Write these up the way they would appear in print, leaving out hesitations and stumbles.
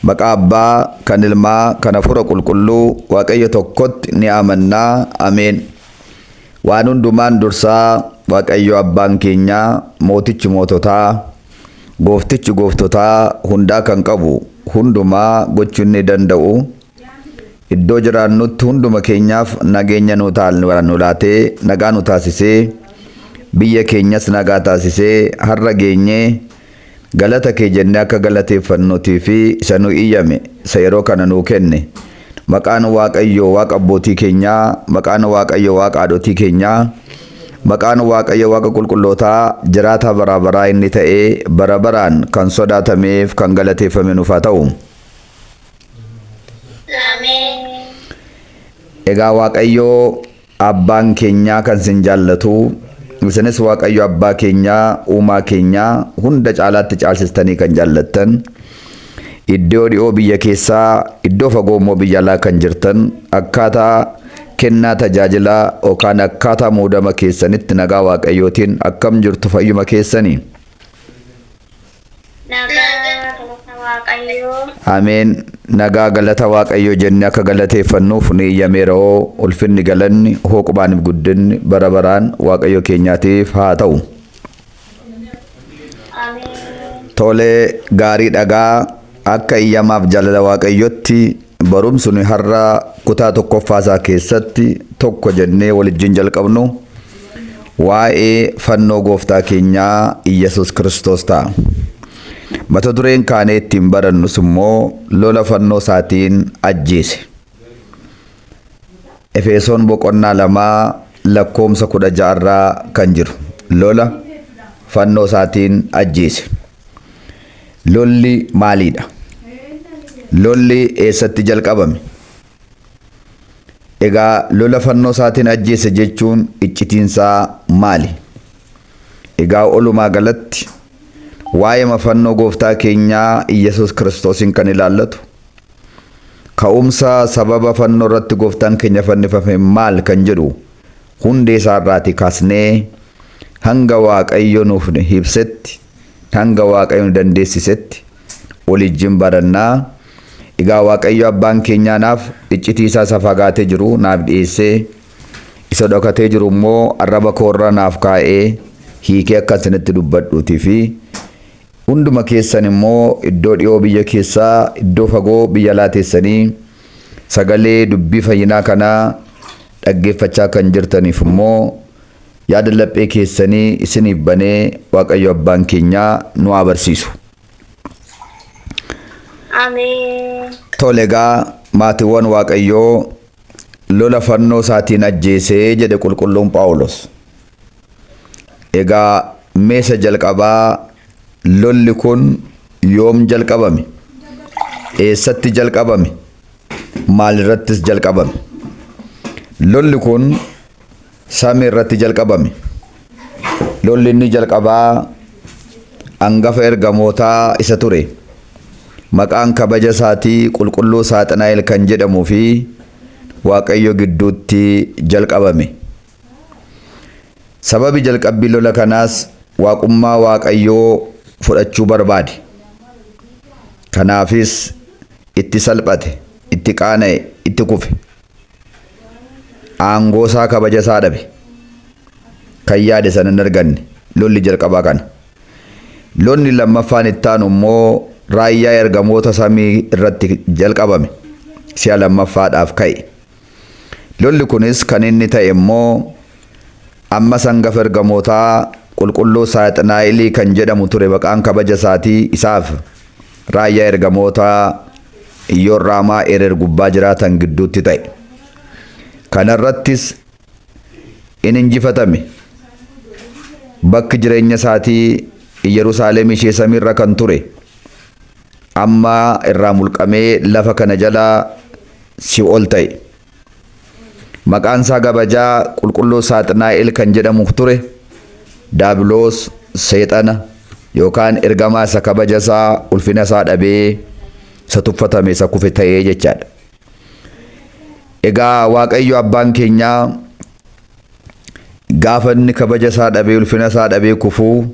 Maqaa Abbaa, kan Ilmaa, kan Hafuura Qulqulluu, Waaqayyo tokkotti ni amannaa. Ameen. Waan hundumaan dursaa Waaqayyo Abbaan keenyaa, Mootichi moototaa, Gooftichi gooftotaa, hundaa kan qabu, hundumaa gochuu inni danda'u, iddoo jiraannutti hunduma keenyaaf nageenya nu laatee, nagaa nu taasisee, biyya keenyas nagaa taasisee, har'a geenyee, galata kee jennee akka galateeffannuutii fi isa nu iyyame, isa yeroo kana nuu kenne. Maqaan Waaqayyo Waaqa abbootii keenyaa, maqaan Waaqayyo Waaqa haadhotii keenyaa, maqaan Waaqayyo Waaqa qulqullootaa jiraataa baraa baraa inni ta'ee bara baraan kan sodaatameef kan galateeffame nuuf haa ta'u. Ameen. Egaa Waaqayyo abbaan keenyaa kan sin jaallatu, isinis Waaqayyo abbaa keenyaa, uumaa keenyaa hunda caalaatti caalsistanii kan jaallattan, iddoo dhi'oo biyya keessaa, iddoo fagoo immoo biyya alaa kan jirtan, akkaataa kennaa tajaajilaa yookaan akkaataa muudama keessanitti nagaa Waaqayyootiin akkam jirtu fayyuma keessanii? Nagaa galata Waaqayyoo. Ameen. Nagaa galata Waaqayyoo jennee akka galateeffannuuf ni iyyameera hoo ulfinni galanni hooqubaaniif guddinni bara baraan Waaqayyo keenyaatiif haa ta'u. Ameen. Tolee gaarii dhagaa akka iyyamaaf jaalala Waaqayyotti barumsi nu har'a kutaa tokkoffaa isaa keessatti tokko jennee walijjin jalqabnu waa'ee fannoo gooftaa keenyaa Iyyasuus Kiristoos ta'a. Mata dureen kaanee ittiin barannus immoo lola fannoo isaatiin ajjeese. Efesoon boqonnaa 2 lakkoomsa 16 irraa kan jiru lola fannoo isaatiin ajjeese. Lolli maaliidha? Lolli eessatti jalqabame? Egaa lola fannoo isaatiin ajjeese jechuun iccitiinsaa maali? Egaa olumaa galatti waa'ee fannoo gooftaa keenyaa Iyyasuus Kiristoosiin kan ilaallatu ka'umsa sababa fannoo irratti gooftaan keenya fannifame maal kan jedhu hundee isaarraatii kaasnee hanga Waaqayyo nuuf ibsetti, hanga Waaqayyo nu dandeessisetti walijjin barannaa. Egaa Waaqayyo abbaan keenyaa naaf iccitii isaa isa fagaatee jiru naaf dhiyeessee, isa dhokatee jiru immoo arraba koorra naaf kaa'ee hiikee akka isinitti dubbadhuutii fi hunduma keessan immoo iddoo dhiyoo biyya keessaa, iddoo fagoo biyya alaa teessanii sagalee dubbii fayyinaa kanaa dhaggeeffachaa kan jirtaniif immoo yaada laphee keessanii isiniif banee Waaqayyo abbaan keenyaa nu haa barsiisu. Ameen. Tole egaa maatiiwwan Waaqayyoo lola fannoo isaatiin ajjeesee jedhe qulqulluun Phaawulos. Egaa meesha jalqabaa lolli kun yoom jalqabame? Eessatti jalqabame? Maalirrattis jalqabame? Lolli kun samii irratti jalqabame. Lolli inni jalqabaa hangafa ergamootaa isa ture. Maqaan kabaja isaatii qulqulluu Saaxinaa'el kan jedhamuu fi Waaqayyo gidduutti jalqabame. Sababi jalqabbii lola kanaas waaqummaa Waaqayyoo fudhachuu barbaade. Kanaafis itti salphate, itti qaana'e, itti kufe. Aangoo isaa kabaja isaa dhabe. Kan yaade sana hin arganne lolli jalqabaa kana. Lolli lammaffaan itti aanu immoo raayyaa ergamoota samii irratti jalqabame. Si'a lammaffaadhaaf ka'e. Lolli kunis kan inni ta'e immoo ammas hangafa ergamootaa qulqulluu Saaxinaa'elii kan jedhamu ture maqaan kabaja isaatii isaaf raayyaa ergamootaa Iyyoorraamaa Erer gubbaa jiraatan gidduutti ta'e. Kanarrattis in injifatame. Bakki jireenya isaatii Yerusaalem ishee samiirra kan ture amma irraa mulqamee lafa kana jalaa si'ool ta'e. Maqaan isaa kabajaa qulqulluu Saaxinaa'el kan jedhamu ture Daabiloos seexana yookaan ergamaa isa kabaja isaa ulfina isaa dhabee isa tuffatame isa kufe ta'ee jechaadha. Egaa Waaqayyo abbaan keenyaa gaafa inni kabaja isaa dhabee ulfina isaa dhabee kufuu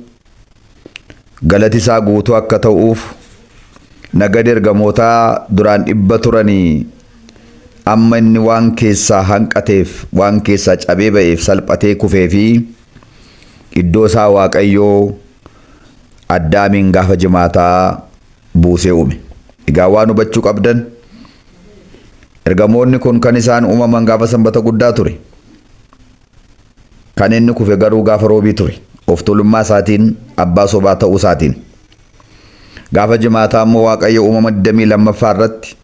galati isaa guutuu akka ta'uuf Nagadi ergamootaa duraan 100 turanii amma inni waan keessaa hanqateef, waan keessaa cabee ba'eef, salphatee kufee fi iddoo isaa Waaqayyoo Addaamiin gaafa jimaataa buusee uume. Egaa waan hubachuu qabdan, ergamoonni kun kan isaan uumaman gaafa sanbata guddaa ture. Kan inni kufe garuu gaafa roobii ture. Of tuulummaa isaatiin, abbaa sobaa ta'uu isaatiin. Gaafa jimaataa immoo Waaqayyo uumama 22ffaa irratti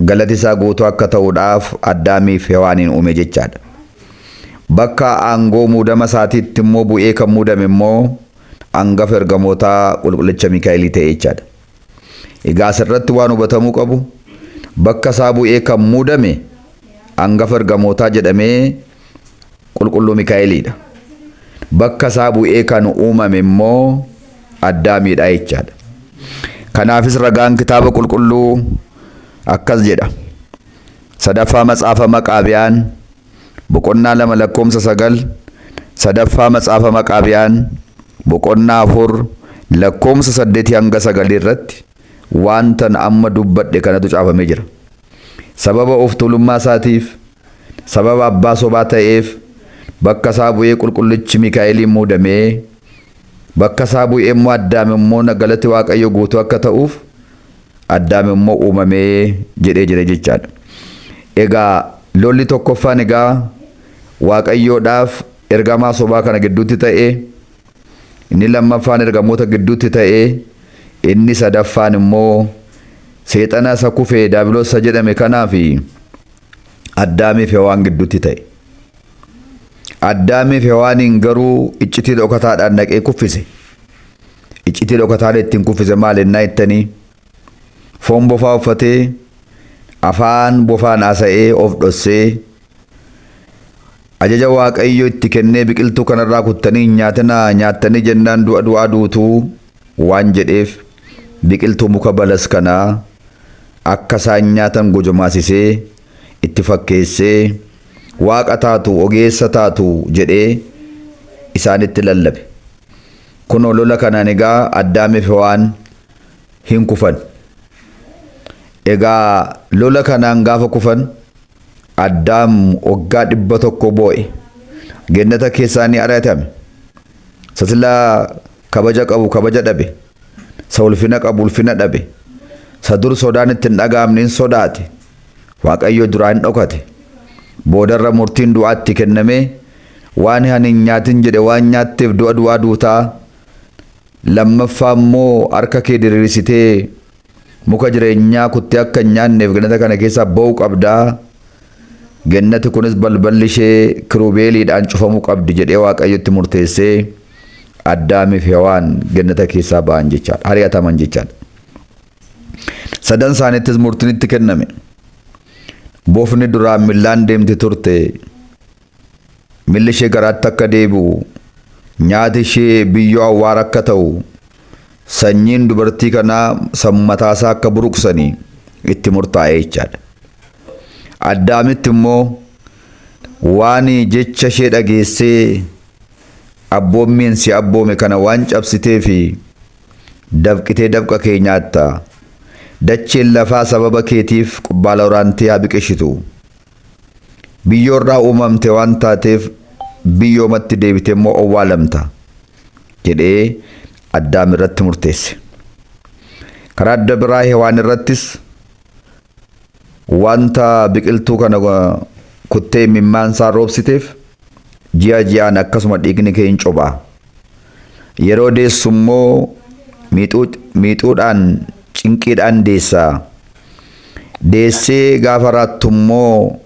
galati isaa guutuu akka ta'uudhaaf Addaamiif Hewaaniin uume jechaadha. Bakka aangoo muudama isaatiitti immoo bu'ee kan muudame immoo hangafa ergamootaa qulqullicha Mikaa'elii ta'e jechaadha. Egaa asirratti waan hubatamuu qabu, bakka isaa bu'ee kan muudame hangafa ergamootaa jedhamee qulqulluu Mikaa'eliidha. Bakka isaa bu'ee kan uumame immoo Addaamiidha jechaadha. Kanaafis ragaan kitaaba qulqulluu akkas jedha. Sadaffaa Matsaafa Maqaabiyaan boqonnaa 2 lakkoomsa 9, sadaffaa Matsaafa Maqaabiyaan boqonnaa 4 lakkoomsa 8 hanga 9 irratti waantan amma dubbadhe kanatu caafamee jira. Sababa of tuulummaa isaatiif, sababa abbaa sobaa ta'eef, bakka isaa bu'ee qulqullichi Mikaa'eliin muudamee, bakka isaa bu'ee immoo Addaam immoo galati Waaqayyo guutuu akka ta'uuf Addaam immoo uumamee jedhee jira jechaadha. Egaa lolli tokkoffaan egaa Waaqayyoodhaaf ergamaa sobaa kana gidduutti ta'e, inni lammaffaan ergamoota gidduutti ta'e, inni sadaffaan immoo seexana isa kufee Daabiloos isa jedhame kanaa fi Addaamiif Hewaan gidduutti ta'e. Addaamiif Hewaaniin garuu iccitii dhokataadhaan dhaqee kuffise. Iccitii dhokataan ittiin kuffise maal ennaa jettanii, foon bofaa uffatee, afaan bofaan haasa'ee of dhossee, ajaja Waaqayyo itti kennee biqiltuu kanarraa kuttanii hin nyaatinaa, nyaattanii jennaan du'a du'aa duutuu waan jedheef, biqiltuu muka balas kanaa akka isaan nyaatan gojomaasisee itti fakkeessee, waaqa taatu, ogeessa taatu jedhee isaanitti lallabe. Kunoo lola kanaan egaa Addaamiif Hewaan hin kufan. Egaa lola kanaan gaafa kufan Addaam waggaa 100 boo'e. Gennata keessaa ni ari'atame. Sasilaa kabaja qabu kabaja dhabe. Sa ulfina qabu ulfina dhabe. Sa dur sodaan itti hin dhaga'amne hin sodaate. Waaqayyo duraa hin dhokate. Boodarra murtiin du'aatti kennamee, waan ani hin nyaatin jedhe waan nyaatteef du'a du'aa duutaa. Lammaffaa immoo harka kee diriirsitee muka jireenyaa kuttee akka hin nyaanneef gannata kana keessaa ba'uu qabdaa. Gannati kunis balballi ishee kirubeeliidhaan cufamuu qabdi jedhee Waaqayyotti murteessee Addaamiif Hewaan gannata keessaa ba'an jechaadha. Ari'ataman jechaadha. Sadan isaaniittis murtiin itti kenname. Bofni duraan millaan deemti turte, milli ishee garaatti akka deebi'u, nyaati ishee biyyoo awwaara akka ta'u, sanyiin dubartii kanaa mataasaa akka buruqsanii itti murtaa'ee jechaadha. Addaamitti immoo waan jecha ishee dhageessee abboommiin si abboome kana waan cabsitee fi dafqitee dafqa kee nyaatta. Dacheen lafaa sababa keetiif qubbaala waraantee haa biqishitu. Biyyoorraa uumamte waan taateef biyyoomatti deebitee immoo owwaalamta jedhee Addaam irratti murteesse. Karaa adda biraa Hewaan irrattis wanta biqiltuu kana kuttee imimmaan isaa roobsiteef ji'a ji'aan akkasuma dhiigni kee hin cobaa. Yeroo deessu immoo miixuudhaan cinqiidhaan deessaa. Deessee gaafa raattu immoo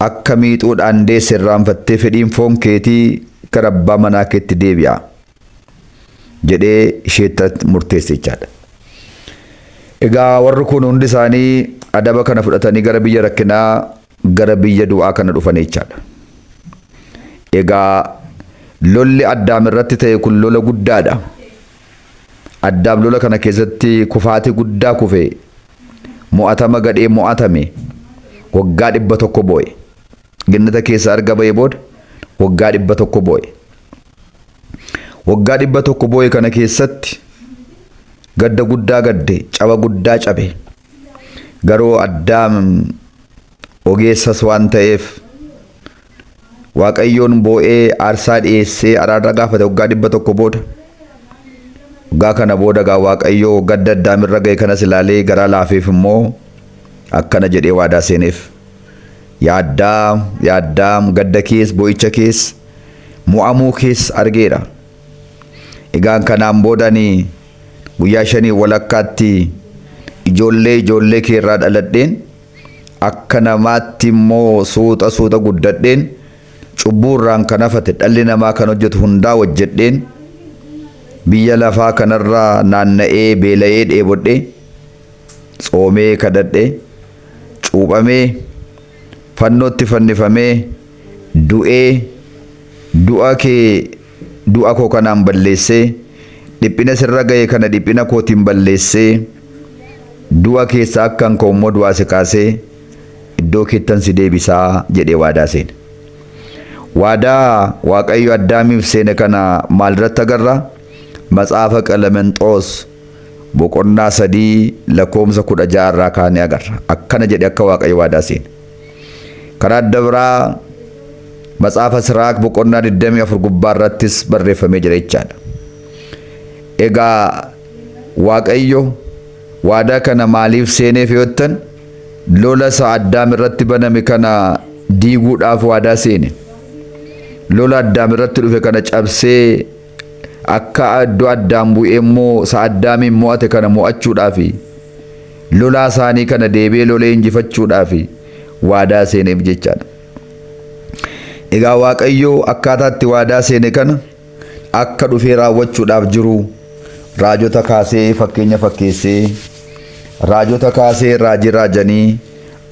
akka miixuudhaan deesse irraanfattee fedhiin foon keetii gara abbaa manaa keetti deebi'a jedhee isheetti murteesse jechaadha. Egaa warri kun hundi isaanii adaba kana fudhatanii gara biyya rakkinaa, gara biyya du'aa kana dhufan jechaadha. Egaa lolli Addaam irratti ta'e kun lola guddaadha. Addaam lola kana keessatti kufaatii guddaa kufe, mo'atama gadhee mo'atame, waggaa 100 boo'e. Gannata keessa arga ba'ee booda waggaa 100 boo'e. Waggaa 100 boo'e kana keessatti Gadda guddaa gadde, caba guddaa cabe. Garuu Addaam ogeessas waan ta'eef Waaqayyoon boo'ee aarsaa dhiyeessee araara gaafate waggaa 100 booda. Waggaa kana booda gaa Waaqayyoo gadda Addaam irra ga'e kanas ilaalee garaa laafeef immoo akkana jedhee waadaa seeneef. Yaa Addaam, yaa Addaam, gadda kees, boo'icha kees, mo'amuu kees argeera. Egaan kanaan booda ani guyyaa shanii walakkaatti ijoollee ijoollee kee irraa dhaladheen akka namaatti immoo suuta suuta guddadheen cubbuu irraan kan hafate dhalli namaa kan hojjetu hundaa hojjedheen biyya lafaa kanarraa naanna'ee beela'ee dheebodhee tsoomee kadhadhee cuuphamee fannootti fannifamee du'ee du'a kee du'a koo kanaan balleessee dhiphina sirra ga'e kana dhiphina kootiin balleessee du'a keessa akkan ka'u immoo du'aa si kaasee iddoo keettan si deebisaa jedhee waadaa seene. Waadaa Waaqayyo Addaamiif seene kana maalirratti agarra? Matsaafa Qelemenxoos boqonnaa 3 lakkoomsa 16 irraa kaanee agarra. Akkana jedhe akka Waaqayyo waadaa seene. Karaa adda biraa Matsaafa Siraak boqonnaa 24 gubbaa irrattis barreeffamee jira jechaadha. Egaa Waaqayyo waadaa kana maaliif seeneef yoo jettan, lola isa Addaam irratti baname kana diiguudhaaf waadaa seene. Lola Addaam irratti dhufe kana cabsee akka iddoo Addaam bu'ee immoo isa Addaamiin mo'ate kana mo'achuudhaaf, lolaa isaanii kana deebi'ee lolee injifachuudhaaf waadaa seeneef jechaadha. Egaa Waaqayyo akkaataa itti waadaa seene kana akka dhufee raawwachuudhaaf jiru raajota kaasee fakkeenya fakkeessee, raajota kaasee raajii raajanii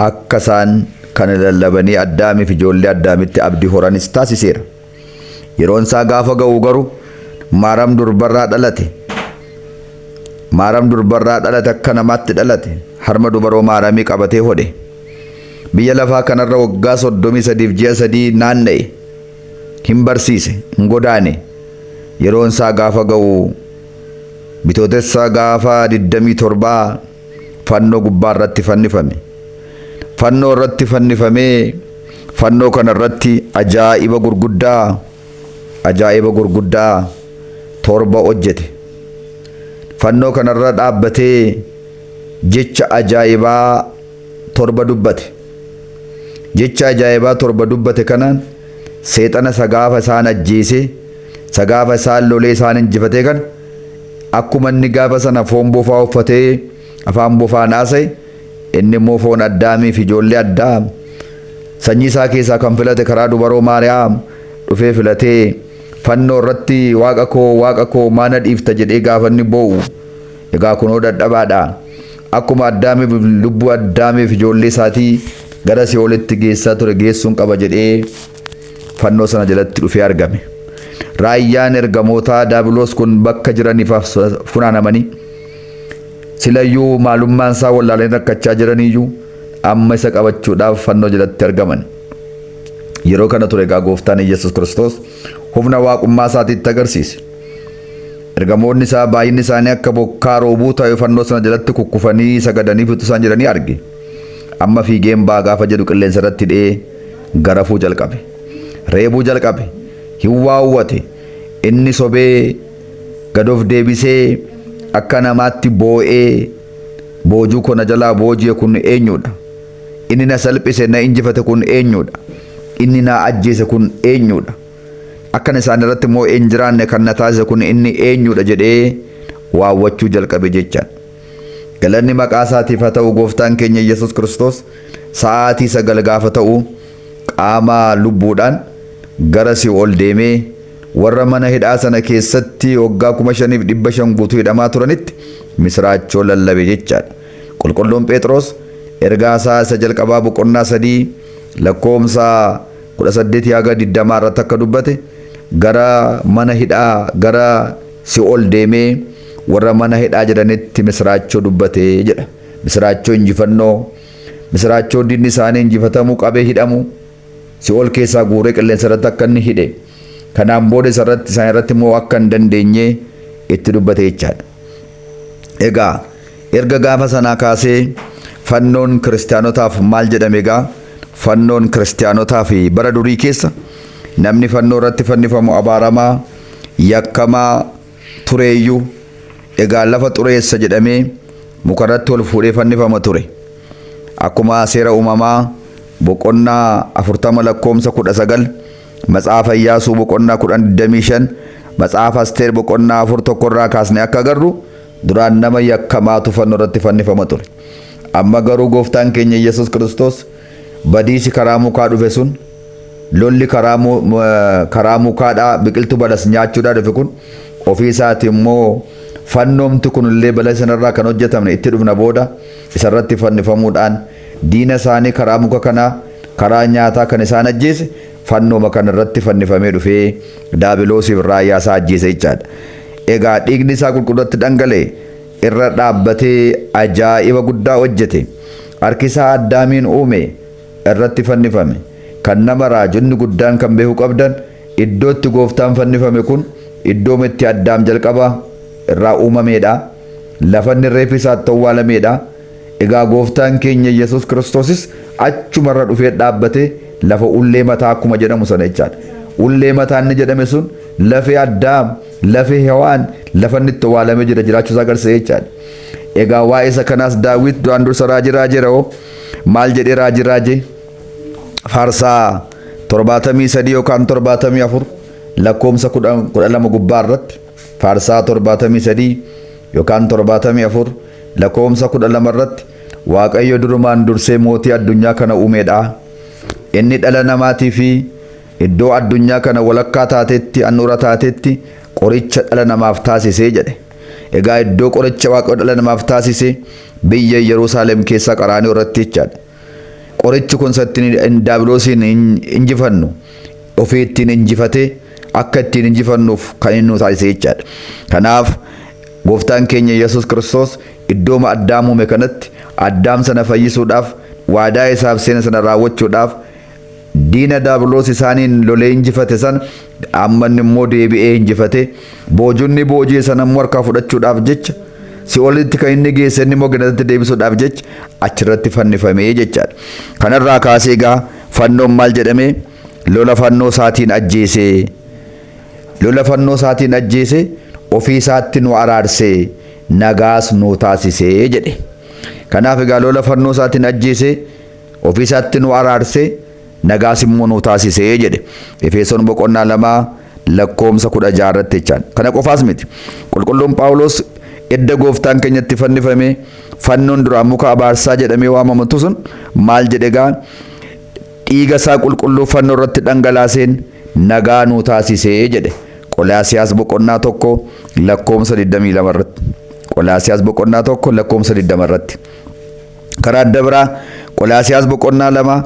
akka isaan kana lallabanii Addaamiif ijoollee Addaamitti abdii horanis taasiseera. Yeroon isaa gaafa ga'u garuu Maaram durbarraa dhalate. Maaram durbarraa dhalate, akka namaatti dhalate. Harma dubaroo Maaramii qabatee hodhe. Biyya lafaa kanarra waggaa 33 ji'a 3 naanna'e. Hin barsiise, hin godaane. Yeroon isaa gaafa ga'u Bitootessa gaafa 27 fannoo gubbaa irratti fannifame. Fannoo irratti fannifamee fannoo kana irratti ajaa'iba gurguddaa 7 hojjete. Fannoo kanarra dhaabbatee jecha ajaa'ibaa 7 dubbate. Jecha ajaa'ibaa 7 dubbate kanaan seexana isa gaafa isaan ajjeese, isa gaafa isaan lolee isaan injifatee kana, akkuma inni gaafa sana foon bofaa uffatee afaan bofaan haasa'e, inni immoo foon Addaamii fi ijoollee Addaam sanyii isaa keessaa kan filate karaa dubaroo Maariyaam dhufee filatee fannoo irratti Waaqa koo, Waaqa koo, maana dhiifta jedhee gaafa inni boo'u, egaa kunoo dadhabaadha. Akkuma Addaamiif lubbuu Addaamiif ijoollee isaatii gara si'oolitti geessaa ture geessuun qaba jedhee fannoo sana jalatti dhufee argame. Raayyaan ergamootaa Daabiloos kun bakka jiraniif funaanamanii silayyuu maalummaan isaa wallaalanii rakkachaa jiraniyyuu amma isa qabachuudhaaf fannoo jalatti argaman. Yeroo kana ture egaa gooftaan Iyyasuus Kiristoos humna waaqummaa isaatiitti agarsiise. Ergamoonni isaa baay'inni isaanii akka bokkaa roobuu ta'e fannoo sana jalatti kukkufanii sagadanii utuu isaan jiranii arge. Amma fiigeen baa gaafa jedhu qilleensa irratti hidhee garafuu jalqabe. Reebuu jalqabe. Hin waawwate. Inni sobee gad of deebisee akka namaatti boo'ee, boojuu koo na jalaa booji'e kun eenyudha? Inni na salphise, na injifate kun eenyudha? Inni na ajjeese kun eenyudha? Akkan isaan irratti immoo hin jiraanne kan na taasise kun inni eenyudha jedhee waawwachuu jalqabe jechaan. Galanni maqaa isaatiif haa ta'u. Gooftaan keenya Yesuus Kiristoos sa'aatii 9 gaafa ta'u qaama lubbuudhaan gara si'ool deemee warra mana hidhaa sana keessatti waggaa 5500 guutuu hidhamaa turanitti misiraachoo lallabe jechaadha. Qulqulluun Phexros ergaa isaa isa jalqabaa boqonnaa 3 lakkoomsa 18 haga 20 irratti akka dubbate, gara mana hidhaa, gara si'ool deemee warra mana hidhaa jiranitti misiraachoo dubbate jedha. Misiraachoo injifannoo, misiraachoo diinni isaanii injifatamuu, qabee hidhamu, si'ool keessaa guuree qilleensa irratti akka inni hidhe, kanaan booda isaan irratti immoo akka hin dandeenye itti dubbate jechaadha. Egaa erga gaafa sanaa kaasee fannoon kiristaanotaaf maal jedhame egaa? Fannoon kiristaanotaaf bara durii keessa namni fannoo irratti fannifamu abaaramaa, yakkamaa tureeyyuu, egaa lafa xureessa jedhamee mukarratti ol fuudhee fannifama ture. Akkuma seera uumamaa boqonnaa 40 lakkoomsa 19, Matsaafa Iyyaasuu boqonnaa 10:25, Matsaafa Asteer boqonnaa 4:1 irraa kaasnee akka agarru, duraan nama yakkamaatu fannoo irratti fannifama ture. Amma garuu gooftaan keenya Yesuus Kiristoos badiisi karaa mukaa dhufe sun, lolli karaa mukaadhaa biqiltuu balas nyaachuudhaa dhufe kun, ofii isaati immoo fannoomti kun illee bala sanarraa kan hojjetamne itti dhufna booda, isarratti fannifamuudhaan diina isaanii karaa muka kanaa, karaa nyaataa kan isaan ajjeese fannooma kanarratti fannifamee dhufee daabiloosiif raayyaa isaa ajjeese jechaadha. Egaa dhiigni isaa qulqulluutti dhangala'e irra dhaabbatee ajaa'iba guddaa hojjete. Harki isaa Addaamiin uume irratti fannifame. Kan nama raajonni guddaan kan beekuu qabdan, iddoo itti gooftaan fannifame kun iddoo itti Addaam jalqaba irraa uumameedha. Lafa inni reeffi isaatti awwaalameedha. Egaa gooftaan keenya Yesuus Kiristoosis achumarra dhufee dhaabbatee lafa ullee mataa akkuma jedhamu sana jechaadha. Ullee mataa inni jedhame sun lafee Addaam, lafee Hewaan, lafa inni itti awwaalamee jira jiraachuu isaa agarsiisa jechaadha. Egaa waa'ee isa kanaas Daawit duraan dursa raajii raajeera hoo maal jedhee raajii raajee? Faarsaa 73 yookaan 74 lakkoomsa 12 gubbaa irratti, Faarsaa 73 yookaan 74 lakkoomsa 12 irratti, Waaqayyo durumaan dursee mootii addunyaa kana uumeedha. Inni dhala namaatii fi iddoo addunyaa kana walakkaa taatetti, handhuura taatetti qoricha dhala namaaf taasisee jedhe. Egaa iddoo qoricha Waaqayyo dhala namaaf taasise biyya Yerusaalem keessaa Qaraanioo irratti jechaadha. Qorichi kun ittiin daabiloosiin injifannu, ofii ittiin injifatee akka ittiin injifannuuf kan inni nu taasise jechaadha. Kanaaf gooftaan keenya Yesuus Kiristoos iddooma Addaam uume kanatti Addaam sana fayyisuudhaaf, waadaa isaaf seena sana raawwachuudhaaf, diina daabiloos isaaniin lolee injifate sana amma inni immoo deebi'ee injifate, boojunni booji'e sana immoo harkaa fudhachuudhaaf jecha, si'oolitti kan inni geesse inni immoo gannatatti deebisuudhaaf jecha achirratti fannifamee jechaadha. Kanarraa kaasee egaa fannoon maal jedhame? Lola fannoo isaatiin ajjeese. Lola fannoo isaatiin ajjeese, ofii isaatti nu araarsee, nagaas nu taasisee jedhe. Kanaaf egaa lola fannoo isaatiin ajjeese, ofii isaatti nu araarsee, nagaas immoo nu taasisee jedhe. Efesoon boqonnaa 2 lakkoomsa 16 irratti jechaan. Kana qofaas miti. Qulqulluun Phaawulos edda gooftaan keenyatti fannifame, fannoon duraan muka abaarsaa jedhamee waamamtu sun maal jedhe egaa? Dhiiga isaa qulqulluu fannoo irratti dhangalaaseen nagaa nu taasisee jedhe. Qolaasiyaas boqonnaa 1 lakkoomsa 22 irratti. Qolaasiyaas boqonnaa 1 lakkoomsa 20 irratti. Karaa adda biraa Qolaasiyaas boqonnaa 2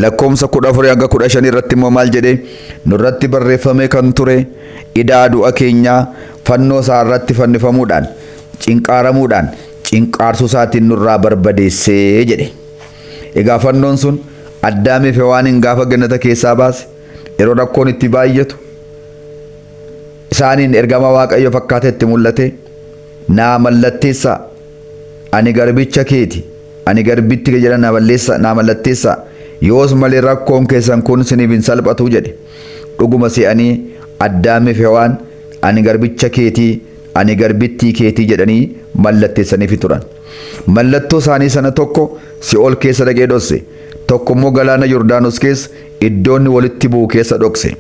lakkoomsa 14 hanga 15 irratti immoo maal jedhe? Nurratti barreeffamee kan ture idaa du'a keenyaa fannoo isaa irratti fannifamuudhaan, cinqaaramuudhaan, cinqaarsuu isaatiin nurraa barbadeessee jedhe. Egaa fannoon sun Addaamii fi Hewaaniin gaafa gannata keessaa baase, yeroo rakkoon itti baay'atu, isaaniin ergama Waaqayyo fakkaatee itti mul'ate, "Naa mallatteessaa, ani garbicha keeti, ani garbitti jedha, naa mallatteessaa, yoos malee rakkoon keessan kun siniif hin salphatu" jedhe. Dhuguma se'anii Addaamii fi Hewaan "Ani garbicha keetii, ani garbittii keetii" jedhanii mallatteessaniifi turan. Mallattoo isaanii sana tokko si'ool keessa dhaqee dhosse, tokko immoo galaana Yordaanos keessa iddoo inni walitti bu'u keessa dhokse.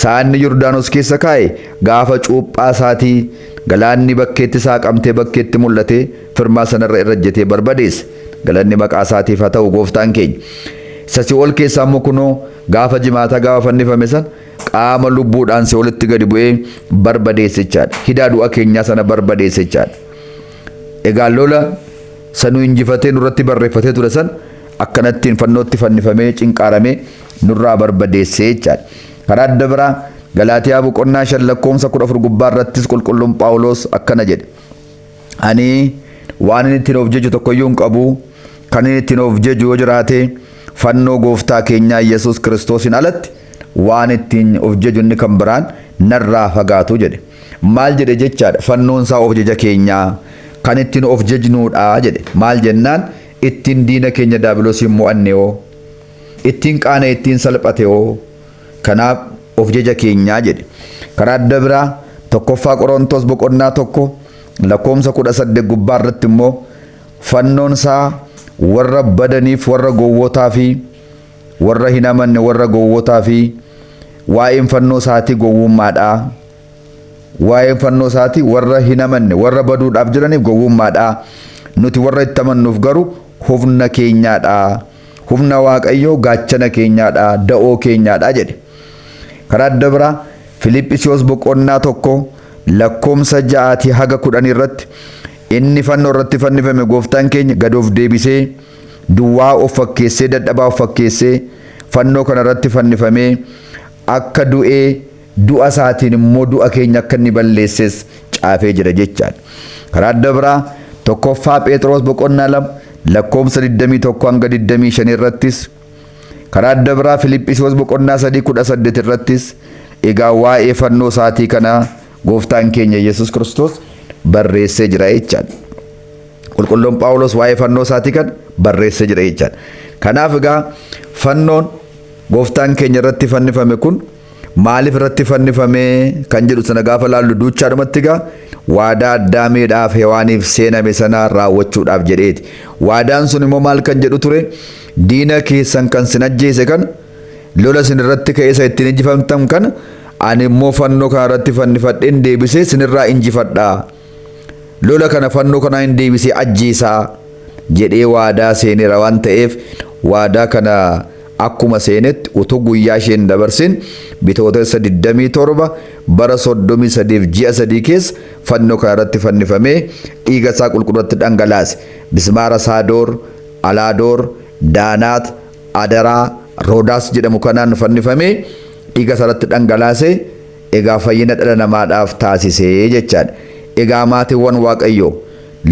Saanni Yordaanos keessa kaa'e gaafa cuuphaa isaatii galaanni bakkeetti saaqamtee bakkeetti mul'ate firmaa sanarra irra ejjetee barbadeesse. Galanni maqaa isaatiif haa ta'u gooftaan keenya. Isa si'ool keessaa immoo kunoo gaafa jimaataa gaafa fannifame sana qaama lubbuudhaan si'oolitti gadi bu'ee barbadeesse jechaadha. Hidaa du'a keenyaa sana barbadeesse jechaadha. Egaa lola sanuu injifatee nurratti barreeffatee ture san akkanattiin fannootti fannifamee cinqaaramee nurraa barbadeesse jechaadha. Karaa adda biraa Galaatiyaa boqonnaa 5 lakkoomsa 14 gubbaa irrattis qulqulluun Phaawulos akkana jedhe. "Ani waan inni ittiin of jeju tokkoyyuu hin qabu. Kan inni ittiin of jeju yoo jiraate, fannoo gooftaa keenyaa Yesuus Kiristoosiin alatti waan ittiin of jeju inni kan biraan narraa fagaatu" jedhe. Maal jedhe jechaadha? Fannoon isaa of jeja keenyaa. kan ittiin of jajnuudha jedhe. Maal jennaan ittiin diina keenya daabiloosiin mo'anne hoo, ittiin qaana ittiin salphate hoo, kanaaf of jaja keenyaa jedhe. Karaa adda biraa 1ffaa Qorontos boqonnaa 1 lakkoomsa 18 gubbaa irratti immoo fannoon isaa warra badaniif, warra gowwootaa fi warra hin amanne, warra gowwootaa fi waa'een fannoo isaatii gowwummaadha. Waa'een fannoo isaatii warra hin amanne, warra baduudhaaf jiraniif gowwummaadha. Nuti warra itti amannuuf garuu humna keenyaadha. Humna Waaqayyoo gaachana keenyaadha, da'oo keenyaadha jedhe. Karaa adda biraa Filiphisiyoos boqonnaa 1 lakkoomsa 6 haga 10 irratti inni fannoo irratti fannifame gooftaan keenya gad of deebisee duwwaa of fakkeessee, dadhabaa of fakkeessee fannoo kana irratti fannifamee akka du'ee du'a isaatiin immoo du'a keenya akka inni balleesses caafee jira jechaadha. Karaa adda biraa 1ffaa Phexros boqonnaa 2 lakkoomsa 21 hanga 25 irrattis, karaa adda biraa Filiphisiyoos boqonnaa 3 18 irrattis egaa waa'ee fannoo isaatii kana gooftaan keenya Yesuus Kiristoos barreessee jira jechaadha. Qulqulluun Phaawulos waa'ee fannoo isaatii kana barreessee jira jechaadha. Kanaaf egaa fannoon gooftaan keenya irratti fannifame kun maaliif irratti fannifame kan jedhu sana gaafa laallu duuchaadhumatti egaa waadaa Addaameedhaaf Hewaaniif seename sana raawwachuudhaaf jedheeti. Waadaan sun immoo maal kan jedhu ture? Diina keessan kan sin ajjeese kana, lola sin irratti ka'ee isa ittiin injifamtan kana, ani immoo fannoo kana irratti fannifadheen deebisee sinirraa injifadha. Lola kana fannoo kanaan hin deebisee ajjeesaa jedhee waadaa seeneera waan ta'eef waadaa kana akkuma seenetti utuu guyyaa isheen dabarsin Bitootessa 27 bara 33 ji'a 3 keessa fannoo kana irratti fannifamee dhiiga isaa qulqulluutti dhangalaase. Bismaara Saadoor, Alaadoor, Daanaat, Adaraa, Roodaas jedhamu kanaan fannifamee dhiiga isaa irratti dhangalaase egaa fayyina dhala namaadhaaf taasisee jechaadha. Egaa maatiiwwan Waaqayyoo,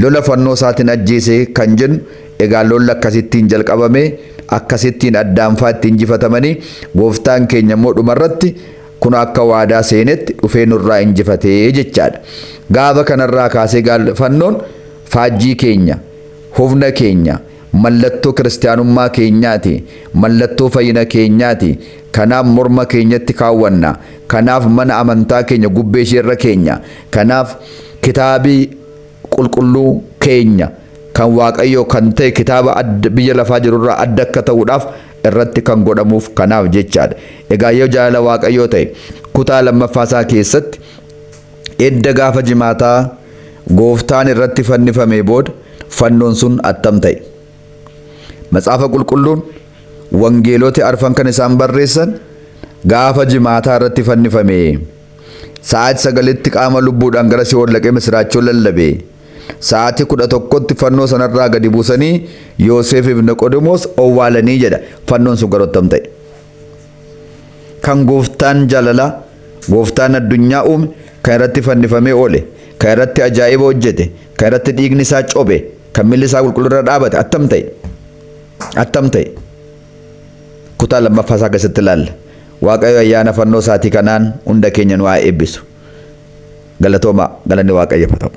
lola fannoo isaatiin ajjeese kan jennu egaa lolli akkasittiin jalqabame, akkasittiin addaanfaa itti injifatamanii gooftaan keenya immoo dhumarratti kun akka waadaa seenetti dhufee nurraa injifatee jechaadha. Gaafa kanarraa kaasee fannoon faajjii keenya, humna keenya, mallattoo kiristaanummaa keenyaati, mallattoo fayyina keenyaati. Kanaaf morma keenyatti kaawwanna. Kanaaf mana amantaa keenya gubbee isheerra keenya. Kanaaf kitaabii qulqulluu keenya kan Waaqayyoo kan ta'e kitaaba biyya lafaa jirurraa adda akka ta'uudhaaf irratti kan godhamuuf kanaaf jechaadha. Egaa yoo jaalala Waaqayyoo ta'e kutaa lammaffaa isaa keessatti edda gaafa jimaataa gooftaan irratti fannifamee booda fannoon sun attam ta'e? Macaafa qulqulluun wangeelota arfan kan isaan barreessan gaafa jimaataa irratti fannifame. Sa'aatii 9tti qaama lubbuudhaan gara si'ool dhaqee misiraachoo lallabe. Sa'aatii 11tti fannoo sanarraa gadi buusanii Yoosefiif Niqoodimoos owwaalanii jedha. Fannoon sun garuu attam ta'e? Kan gooftaan jaalalaa, gooftaan addunyaa uume, kan irratti fannifamee oole, kan irratti ajaa'iba hojjete, kan irratti dhiigni isaa cobe, kan miilli isaa qulqulluu irra dhaabate attam ta'e? Attam ta'e? Kutaa lammaffaa isaa keessatti ilaalla. Waaqayyo ayyaana fannoo isaatii kanaan hunda keenya nu haa eebbisu. Galatoomaa, galanni Waaqayyoof haa ta'u.